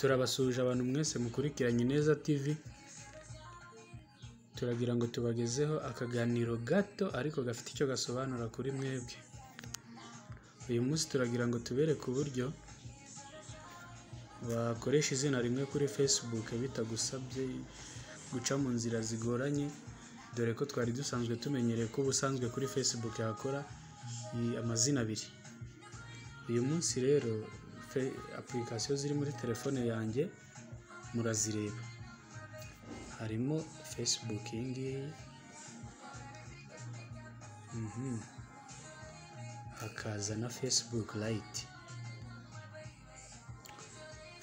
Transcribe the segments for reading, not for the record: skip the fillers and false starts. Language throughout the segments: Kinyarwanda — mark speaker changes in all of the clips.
Speaker 1: Turabasuhuje abantu mwese mukurikiranye Ineza TV, turagira ngo tubagezeho akaganiro gato ariko gafite icyo gasobanura kuri mwebwe. Uyu munsi turagira ngo tubereke uburyo wakoresha izina rimwe kuri Facebook bitagusabye guca mu nzira zigoranye, dore ko twari dusanzwe tumenyereye ko ubusanzwe kuri Facebook hakora amazina abiri. Uyu munsi rero application ziri muri telefone yanjye murazireba, harimo Facebook iyi ngiyi, hakaza na Facebook Lite.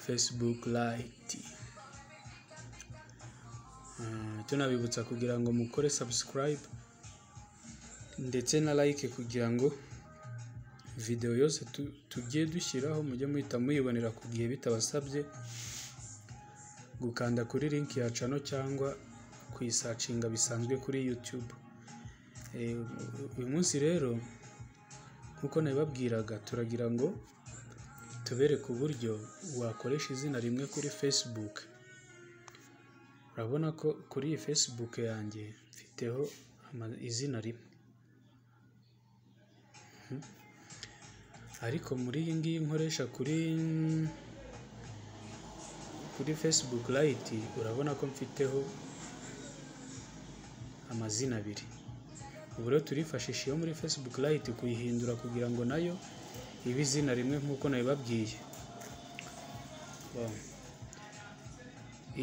Speaker 1: Facebook Lite tunabibutsa kugira ngo mukore subscribe ndetse na like kugira ngo video yose tugiye dushyiraho mujye muhita muyibonera ku gihe bitabasabye gukanda kuri link ya channel cyangwa kuyisacinga bisanzwe kuri YouTube. Uyu munsi rero nkuko nabibabwiraga turagira ngo tubereke uburyo wakoresha izina rimwe kuri Facebook. Urabona ko kuri iyi Facebook yanjye mfiteho izina rimwe, ariko muri iyi ngiyi nkoresha kuri Facebook Lite urabona ko mfiteho amazina abiri. Ubu rero turifashisha iyo muri Facebook Lite kuyihindura kugira ngo nayo ibe izina rimwe nkuko nabibabwiye.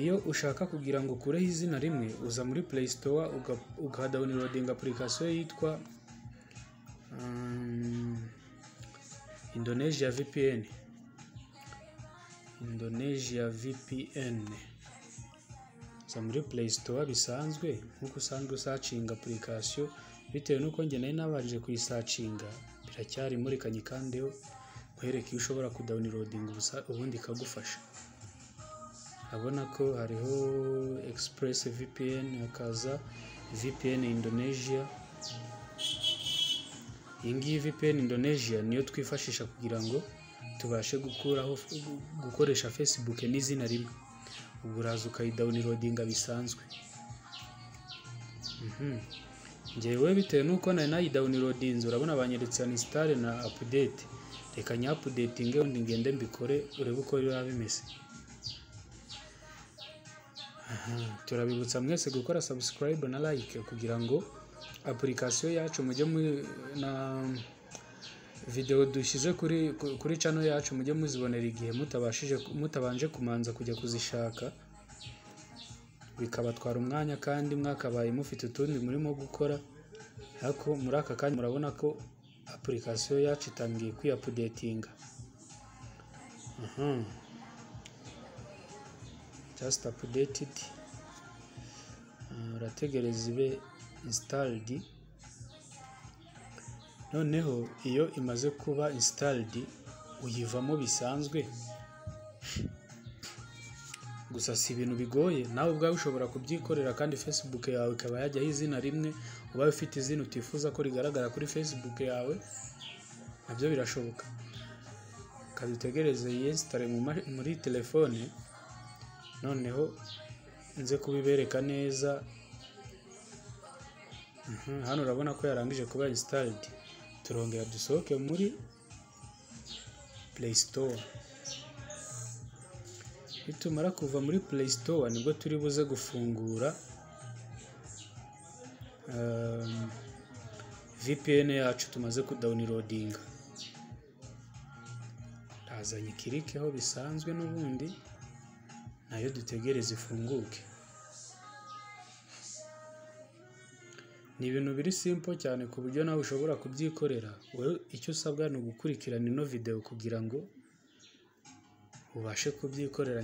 Speaker 1: Iyo ushaka kugira ngo ukureho izina rimwe uza muri Play Store ugadownloadinga application yitwa Indonesia VPN. Indonesia VPN. Uza muri Play Store bisanzwe nkuko usanzwe usacinga application, bitewe nuko njye nari nabanje kuyisacinga biracyari muri kanyikandeho nkwereke iyo ushobora kudownloadinga ubundi ikagufasha. Abona ko hariho Express VPN, hakaza VPN Indonesia. Iyi ngiyi VPN Indonesia niyo twifashisha kugira ngo tubashe gukuraho gukoresha Facebook n'izina rimwe. Ubwo uraza ukayidownloadinga bisanzwe. Njyewe bitewe nuko nari nayidownloadinze urabona banyeretse uninstall na update. Reka nyaupdatinge ubundi ngende mbikore urebe uko biba bimeze. Turabibutsa mwese gukora subscribe na like kugira ngo application yacu mujye na video dushyize kuri channel yacu mujye muzibonera igihe mutabanje kumanza kujya kuzishaka, bikabatwara umwanya kandi mwakabaye mufite utundi murimo gukora. Ariko muri aka kanya murabona ko application yacu itangiye kwiupdatinga. Just updated. Urategereza ibe installed. Noneho iyo imaze kuba installed uyivamo bisanzwe. Gusa si ibintu bigoye, nawe ubwawe ushobora kubyikorera kandi Facebook yawe ikaba yajyaho izina rimwe. Ubaye ufite izina utifuza ko rigaragara kuri Facebook yawe nabyo birashoboka. Kadutegereze yinstall muri telefone, noneho nze kubibereka neza. Hano urabona ko yarangije kuba installed. Turongera dusohoke muri Play Store. Nitumara kuva muri Play Store nibwo turi buze gufungura VPN yacu tumaze kudownloadinga. Ndazanye kirikeho bisanzwe n'ubundi nayo dutegereze ifunguke. Ni ibintu biri simple cyane ku buryo nawe ushobora kubyikorera. Wowe icyo usabwa ni ugukurikirana ino video kugira ngo ubashe kubyikorera.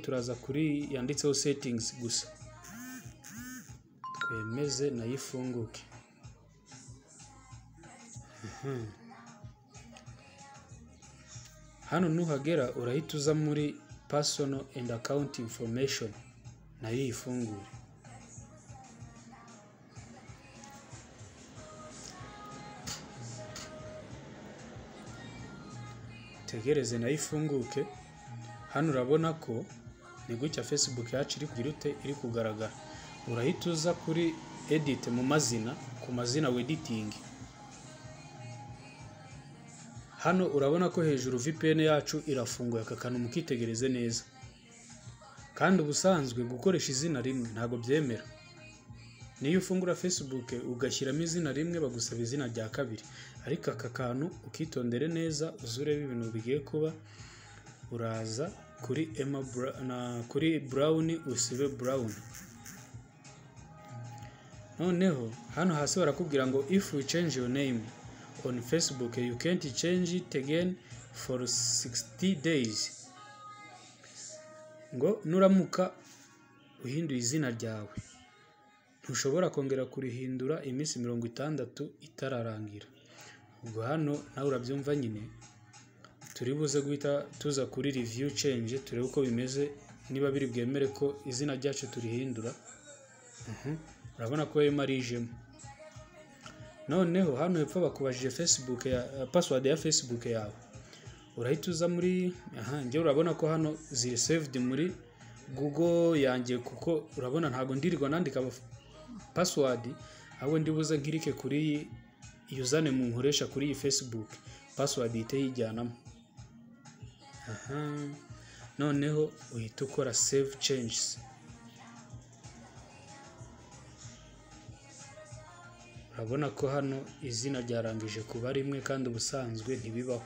Speaker 1: turaza kuri yanditseho settings gusa, twemeze nayo ifunguke. Hano nuhagera urahita uza muri personal and account information, nayo ifungure. Tegereze nayo ifunguke. Hano urabona ko ni gutya Facebook yacu iri kugira ute, iri kugaragara. Urahita uza kuri edit mu mazina, ku mazina wediting. Hano urabona ko hejuru VPN yacu irafunguye, aka kantu mukitegereze neza. Kandi ubusanzwe gukoresha izina rimwe ntago byemera. Niyo ufungura Facebook ugashyiramo izina rimwe bagusaba izina rya kabiri, ariko aka kantu ukitondere neza uzurebe ibintu bigiye kuba. Uraza kuri Emma na kuri Brown usibe Brown. Noneho hano hasi barakubwira ngo if you change your name on Facebook you can't change it again for 60 days. Ngo nuramuka uhinduye izina ryawe ntushobora kongera kurihindura iminsi 60 itararangira. Ubwo hano nawe urabyumva nyine, turi buze guhita tuza kuri review change turebe uko bimeze, niba biri bwemere ko izina ryacu turihindura. Urabona ko Emma arijemo. Noneho hano hepfo bakubajije Facebook ya password ya Facebook yawe, urahita uza muri njye urabona ko hano ziri saved muri Google yanjye, kuko urabona ntago ndirirwa nandika password, ahubwo ndibuze nkirike kuri username nkoresha kuri iyi Facebook, password ihite yijyanamo. Noneho uhita ukora save changes. Urabona ko hano izina ryarangije kuba rimwe, kandi ubusanzwe ntibibaho,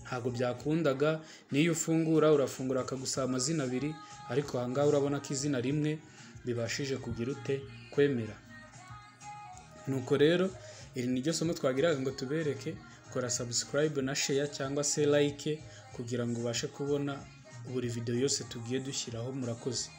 Speaker 1: ntago byakundaga. Niyo ufungura urafungura akagusaba amazina abiri, ariko aha ngaha urabona ko izina rimwe bibashije kugira ute, kwemera. Nuko rero iri ni ryo somo twagiraga ngo tubereke. Kora subscribe na share cyangwa se like kugira ngo ubashe kubona buri video yose tugiye dushyiraho. Murakoze.